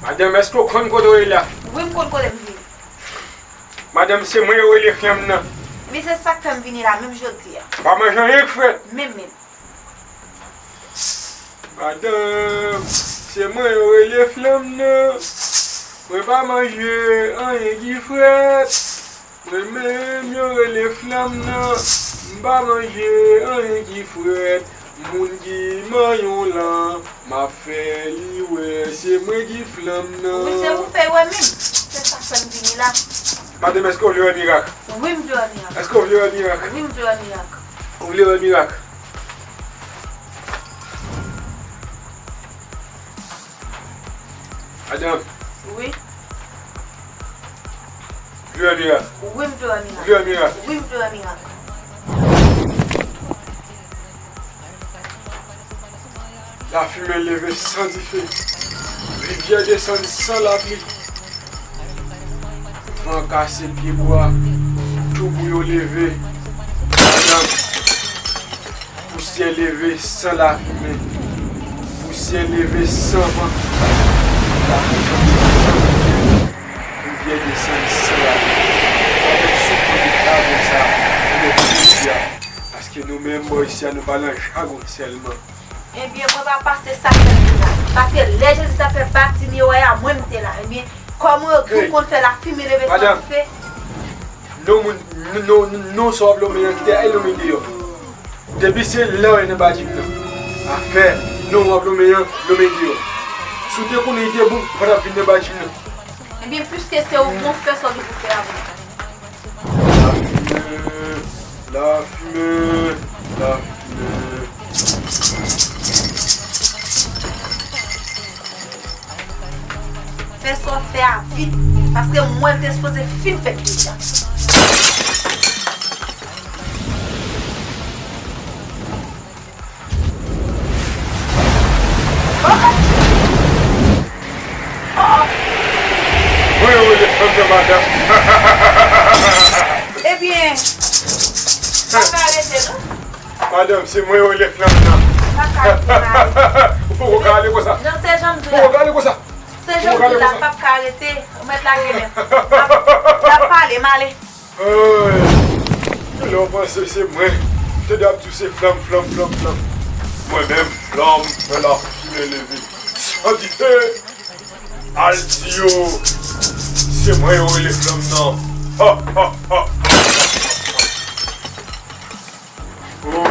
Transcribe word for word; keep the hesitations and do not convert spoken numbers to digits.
Madanm, èske w konn kote w ye la? Wi, m konn kote m vini. Madanm, se mwen yo rele flanm nan. Men se sa k fè m vini la menm jodi a. Pa manje anyen k frèt. Menm, menm. Madanm, se mwen yo rele flanm nan. Mwen pa manje anyen ki frèt. Mwen menm yo rele flanm nan. M pa manje anyen ki frèt. Moun ki manyen w lan, m ap fè li wè se mwen ki flanm nan. Wi, se ou fè wè menm. Se sa k fè m vini la. Madanm, èske w vle wè mirak? Wi, m vle wè mirak. Èske w vle wè mirak? Wi, m vle wè mirak. Ou vle wè mirak? Madanm. Wi. Vle wè mirak? Wi, m vle wè mirak. Vle wè mirak? Wi, m vle wè mirak. Lafimen leve san dife. Rivyè desann san lapli. Van kase pyebwa. Toubou yo leve. Madanm. Pousyè leve san lafimen. Pousyè leve san van. Lafimen san rivyè. Rivyè desann san lafimen. Avèk souf mwen te travèse a, nou mèt jodi a. Paske nou menm bò isi a, nou pale an jagon sèlman. Ebyen, mwen pa pase sa k fè m vin la. Paske lè Jezi t ap fè Batimye wè a, mwen m te la. Ebyen, kòman w di w konn fè lafimen leve san dife? Non, moun, non, non, non, sa w ap lonmen an, kite al lonmen deyò. Depi se la w ye nan badjim nan. Afè non w ap lonmen an, lonmen deyò. Si w te konnen li te bon, ou pa t ap vin nan badjim nan. Ebyen, piske se ou bon, fè sa w gen pou fè avè l. Lafimen, lafimen, lafimen. Fè sa w fè a vit, paske m wè l te sipoze fin fèt deja. Mwen yo rele flanm nan, madanm. Ebyen, pa ka rete non. Madanm, se mwen yo rele flanm nan. Pa ka rete, mari. Ou poko ka ale konsa. Non, se jan m di la. Poko ka ale konsa. Se jan m di la, m p ap ka rete. Ou mèt lage men. N ap, n ap pale, m ale. Ay, kilè w panse se mwen? M tande y ap di w se flanm, flanm, flanm, flanm. Mwen menm, flanm, mwen lafimen leve. San dife! Al di yo, se mwen yo rele flanm nan. Ha, ha, ha, ha. Oh,